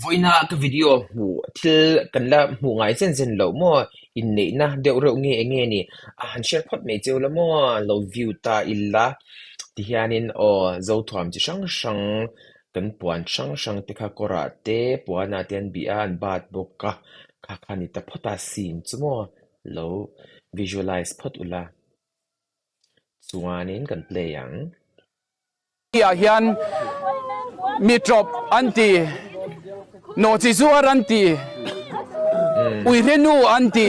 Vawiina ka video hmuh thil kan la hmuh ngai zen zen loh maw? Inneihna deuh reuh nge eng nge ni? A han share phawt mai cheu la maw? Lo view ta ila tihianin aw Zothuam chi hrang hrang kan puan hrang hrang te kha kawrah te puanah te an bih a an bat bawk a kha kha ni ta phawt a scene chu maw lo visualize phawt ula chuanin kan play ang. Ah hian mi tawp an ti, nawhchi zuar an ti, uihrenu an ti,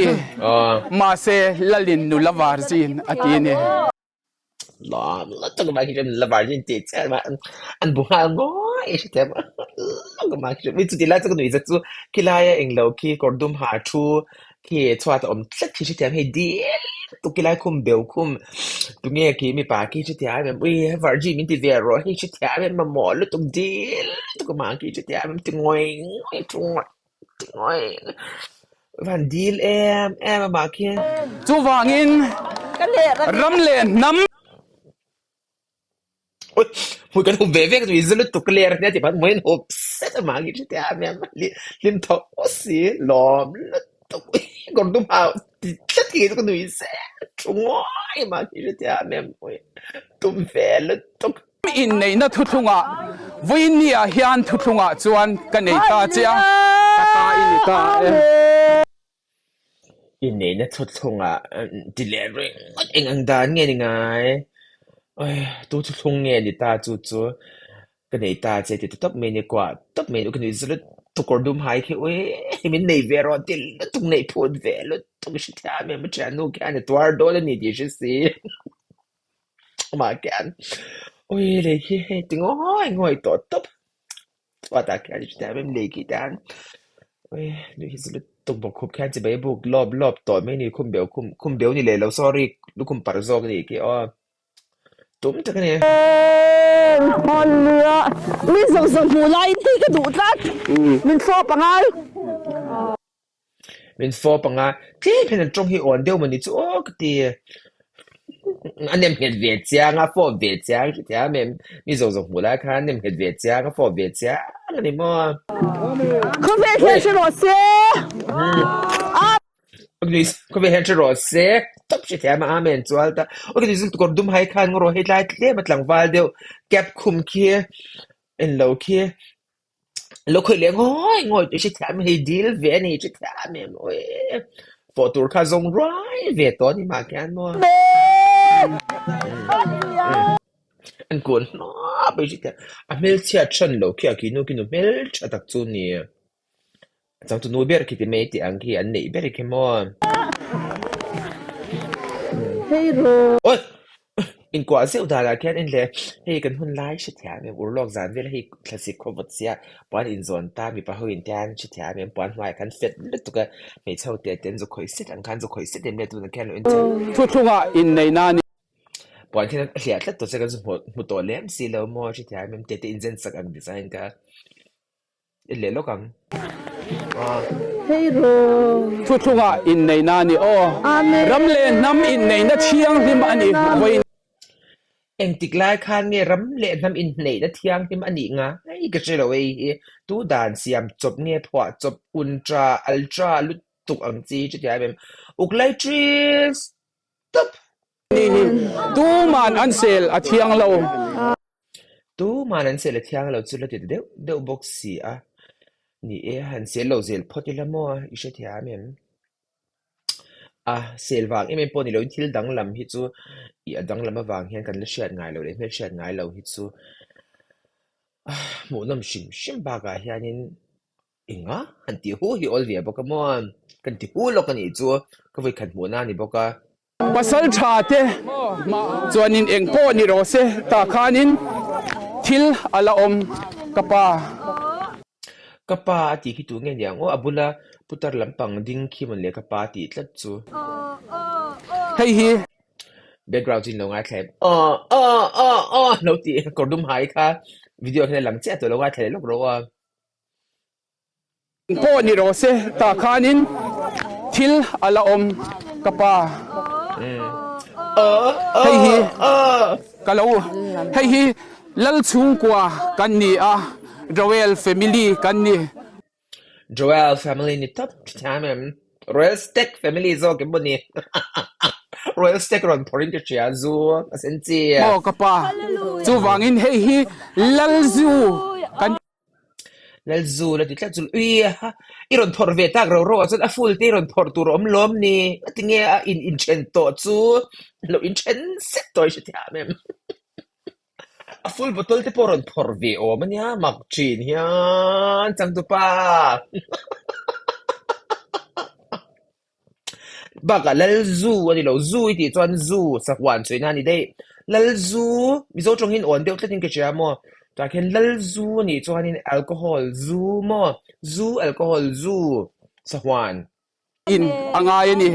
mahse Lalin nula varzin a ti a ni. Khi chhuat a awm tlat khi hrethiam hei dil lutuk khi lai khum beu khum tunge khi mipa khi hrethiam em ui virgin min ti ve rawh hei hrethiam em mamawh lutuk dil lutuk amah khi hrethiam em ti ngawih ngawih thu ngawih ti ngawih van dil em em amah khi. Chuvangin ram leh hnam. Hmui kan hup ve vek chu i za lutuk ka ler ania tih pah hmui an hup set a mahni hre te a mem hlim tho si lawm lutuk kawr dum hau ti tlat hi ka nui zel thu ngawi mahni hre te a mem tum ve lutuk. Inneihna thuthlungah Vawiinniah hian thuthlungah chuan ka nei ta che a, ka ta i ni ta e. Inneihna thuthlungah ti leh ringawt eng ang dan nge ni ngai? Oi, tu thuthlung nge ni ta chu chu ka nei ta che ti ta tawp mai ni kuah tawp mai ni ka nuih zet lutuk kawr dum hai khi ui min nei ve rawh ti lutuk neih phut ve lutuk i hrethiam em a thiannu khian a tuar dawn a ni tih hre si amah khian ui lei khi hei ti ngawi ngawi tawh tawp. Chhuatah khian i hrethiam em lei khi tan ui nuih hi chu lutuk bawk khup khian chibai buk lawp lawp tawh mai ni khum beuh khum khum beuh ni leh lo sorry lukhum parh zawk a nih khi aw tum tak a ni. Hallelujah mi zawng zawng hmuh laiin hei ka duh tlat min fawp angai. Min fawp ang a, tlem hian an tawng hi awn deuh mawni chu aw ka ti. A nem nghet ve chiang a, fawp ve chiang hrethiam em? Mi zawng zawng hmuh lai khan a nem nghet ve chiang a, fawp ve chiang a ni maw? Khawvel hian hre rawh se. Khawvel hian hre rawh se. Tawp hrethiam a, Amen chual ta. Aw ka ti chu kawr dum hai khan ngaw rawh hei tlai tlem a tlangval deuh cap khum khi en lo khi. Lo khawih leh ngawi ngawi tih hrethiam hei dil ve a ni hrethiam em awi fawh tur kha zawng ruai ve tawh a ni mah khian maw an kun hnawp mai hrethiam a hmelchhiat hran loh khi a khi nu khi nu hmeltha tak chu a ni a changtu nu ber khi ti mai tih ang khi an neih ber khi maw awi. Inkuah zeuh danah khian en leh hei kan hun lai hrethiam em urlawk zan vel hei thlasik khaw vawt sia puan inzawn ta mipa ho in tian hrethiam em puan hnuaiah khan fet lutuk a hmeichhe ho te te an zu khawih set ang khan zu khawih set em le tunah khian lo en chiang Thuthlungah inneihna a ni. Puan khian a hliah tlat tawh che kan zu hmu hmu tawh lem si lo maw hrethiam em te te inzen sak ang design kha. En leh lawk ang. Thuthlungah inneihna a ni aw. Ram leh hnam inneihna thianghlim a ni vawiin. Engtik lai khan nge ram leh hnam inneihna thianghlim a nih ngai ka hre lo hei hi. Tu dan siam chawp nge phuah chawp untra ultra lutuk ang chi chuti em em. Uklai tris tawp. Ni hi tuman an sel a thiang lo. Tuman an sel a thiang lo chu la ti ta deuh deuh bawk si a. Ni e, han sel lo zel phawt ila maw i hrethiam em? A, sel vang em em pawh ni loin thil danglam hi chu i a danglam avang hian kan la hriat ngai lo leh hmelhriat ngai lo hi chu hmuhnawm hrim hrim bakah hianin Enga? Han tih hu hi awl ve bawk a maw? Kan ti hu lawk a nih chu, ka vawi khat hmuhna a ni bawk a. Pasal tha te chuanin eng pawh ni rawh se tah khanin thil a la awm ka pa. Ka pa a tih khi tu nge niang aw, a bula putar lampang ding khi mawn le ka pa a tih tlat chu. Hei hi. Background chu in lo ngaithla em? Aw aw aw aw lo tih kawr dum hai kha video hian a lang chiah tawh lo ngaithla leh lawk rawh aw. Pawh ni rawh se tah khanin thil a la awm ka pa. Hei hi ka lo hei hi Lalchhungkua kan ni a, Royal family kan ni. Joel family ni tawp thiam em? Royal Stag family zawk em maw ni? Royal Stag rawn phawrh in ka hria zu a sen chi. Maw ka pa, chuvangin hei hi Lal zu kan. Lal zu la ti tlat chu ui a, i rawn phawrh ve tak ro ro ah chuan a full te i rawn phawrh tur a awm lawm ni? Tinge a in inthen tawh chu lo inthen sek tawh i hre thiam em? A full bottle te pawh rawn phawrh ve awm a nia mak thin hian changtupa. Bakah Lal zu a ni lo, zu i tih chuan zu sahuan chhuina a ni daih. Lal zu, Mizo tawng hian awn deuh tlatin ka hria maw? Tah khian Lal zu a nih chuanin alcohol zu maw? Zu alcohol zu sahuan. In a ngai a ni.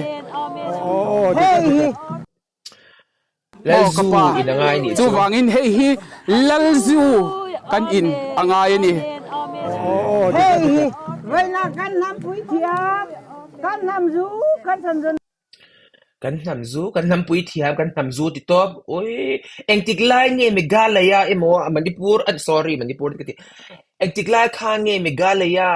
Lal Aw ka zu pa, in a ngai nih chu. chuvangin hei hi Lal zu kan in a ngai a ni. Hei hi vawiinah kan hnam puithiam, kan hnam zu, kan hnam zu. Kan hnam zu, kan hnam puithiam, kan hnam zu ti tawp. Ui, engtik lai nge Meghalaya emaw Manipur, sorry Manipur ka ti. Engtik lai khan nge Meghalaya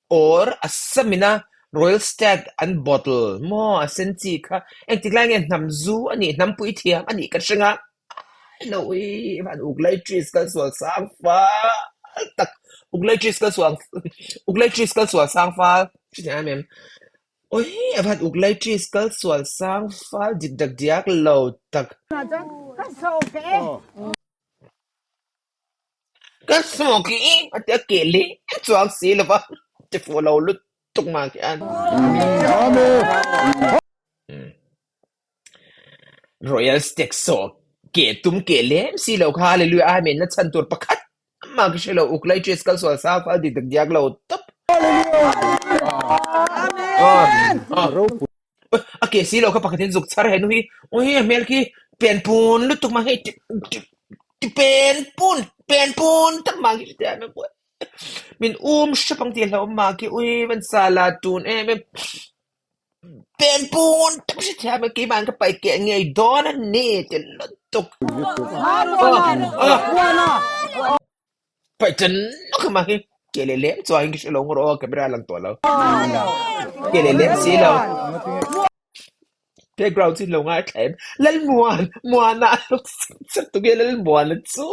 Or Assam ina Royal Stag an bottle maw a sen chi kha engtik lai nge hnam zu a nih hnam puithiam a nih ka hre nga ai lo i van uklai trees kal sual sang fal tak uklai trees kal sual uklai trees kal sual sang fal hre em em oi a van uklai trees kal sual sang fal dik dak diak lo tak. Ka sawk i a ti a keh leh chuang si lo va, ti fuh lo lutuk mah khian. Royal Stag saw keh tum keh lem si lo kha Hallelujah Amen na chhan tur pakhat mah ka hre lo Uklai Trees kal sual sang fal dik dak diak lo tawp. A keh si lo kha pakhatin zuk chhar henu hi ui a hmel khi pen pun lutuk mah hei ti ti pen pun pen pun tak mah khi tia na buai min um hrep ang tih a hlauhawm mah khi ui van sa la tun em em pen pun tak hre thiam e keimah in ka paih keh ngei dawn a ni ti lutuk. Paih ṭan nawk hi mah hi ke leh lem chuangin ka hre lo ngawr aw camera a lang tawh lo. Ke leh lem si lo. Background chu lo ngaithla em. Lalmuan, Muana a lo chak tu nge Lalmuana chu.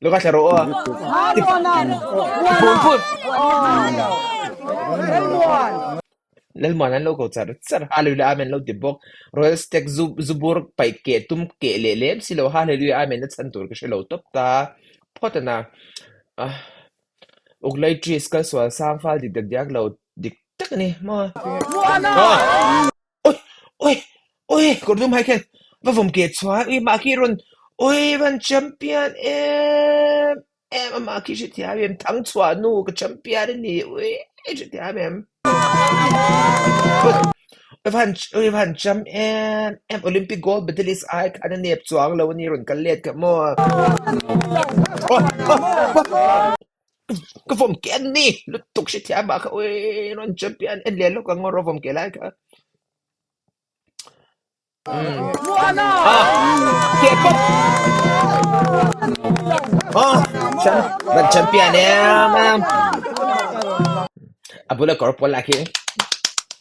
Lo ngaithla rawh aw. Pun pun. Lalmuan an lo ko char char Hallelujah Amen lo ti bawk. Royal Stag zu zubur paih keh tum keh leh lem si lo Hallelujah Amen a chhan tur ka hre lo tawp ta phawt a na. Ah Uklei trees kal sual sang fal dik dak diak lo dik tak a ni maw. Ah Oi oi oi kawr dum hai khian va vawm keh chhuah ui mah khi rawn oi van champion em. Em amah khi hrethiam em thang chhuah nu ka champion a ni ui hrethiam em. Oi van oi van cham em em Olympic gold medalist ai khan a nep chuang lo a ni rawn kal let kha maw. Ka vawm ke an ni lutuk hrethiam ah kha ui rawn champion en leh lawk ang aw rawh vawm ke lai kha. Champion em em a bula kawr pawl lah khi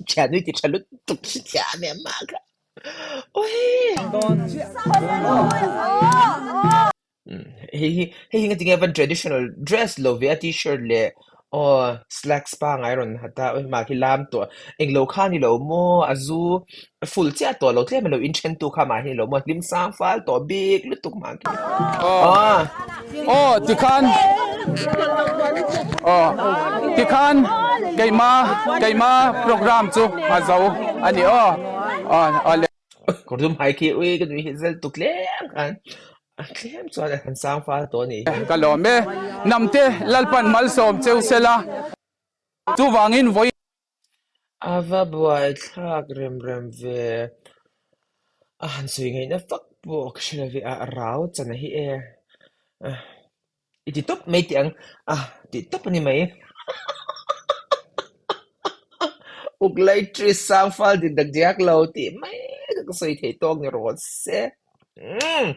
thian nui ti tha lutuk si thiam em mah kha ui Hei hi hei hi ngatinge van traditional dress lo ve a t-shirt leh aw slacks pangai rawn hat a hma khi lam tawh englo kha ni lo maw a zu full chiah tawh lo tlem a lo inthen tu kha mah hi ni lo maw hlim sang fal tawh bik lutuk mah khi aw aw tikhan aw tikhan keima keima program chu a zo a ni aw aw le. Kawr dum hai khi ui ka nui hi zel tuk tlem khan a tlem chuan a han sang fal tawh a nih hi. Ka lawm e. Namte Lalpan malsawm cheu sela chuvangin vawi. A va buaithlak rem rem ve. A han sawi ngaihna fak pawh ka hre lo ve a, a rau chan a hi e. I ti tawp mai teh ang a ti tawp a ni mai. Uklai trees sang fal dik dak diak lo tih mai ka sawi thei tawk ni rawh se. Umm.